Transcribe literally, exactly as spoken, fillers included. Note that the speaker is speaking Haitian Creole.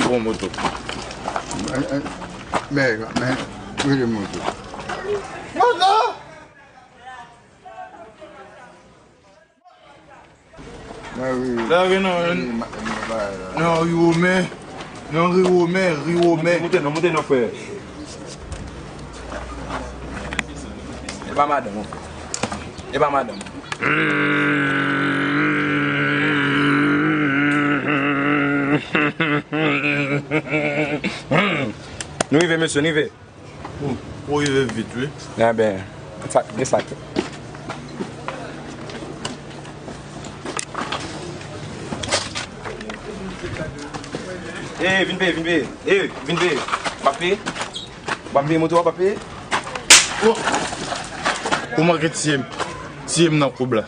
Bon moto. Men, men, rele moto. Moto! Lage non, non, Ri Women. Non, Ri Women, Ri Women. Moute non, moute non, frè. E pa madanm, mon frè. E pa madanm. Nou rive, mesye, nou rive. Ou, ou rive vit, wi. Enben, sa, gen sa k fèt. Ey, vin peye, vin peye. Ey, vin peye. W ap peye? W ap peye moto a, w ap peye? Ou manke tiye m. Tiye m nan koub la.